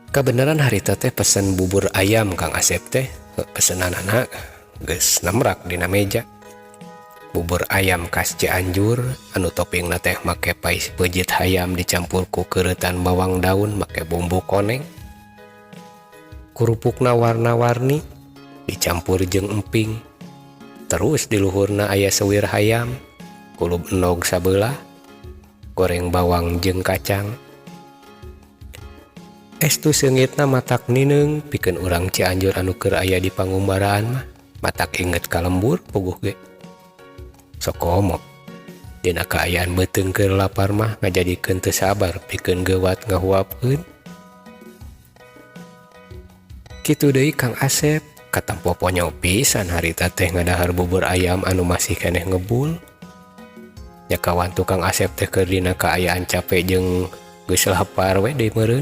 Kabeneran harita teh pesen bubur ayam Kang Asep teh, pesenanana geus nemrak dina meja. Bubur ayam khas Cianjur anu toppingna teh make pais peujeut hayam dicampur ku keureutan bawang daun make bumbu koneng. Kurupukna warna-warni dicampur jeung emping. Terus di luhurna aya sewir hayam, kulub endog sabelah, goreng bawang jeung kacang. Estu seungitna matak nineung pikeun urang Cianjur anu keur aya di pangumbaraan mah, matak inget ka lembur puguh ge. Sok komo dina kaayaan beuteung keur lapar mah ngajadikeun teu sabar pikeun geuwat ngahuapkeun. Kitu deui Kang Asep, katempo ponyo pisan harita teh ngadahar bubur ayam anu masih keneh ngebul. Nya kawan tukang Asep teh keur dina kaayaan capek jeung geus lapar we deui meureun.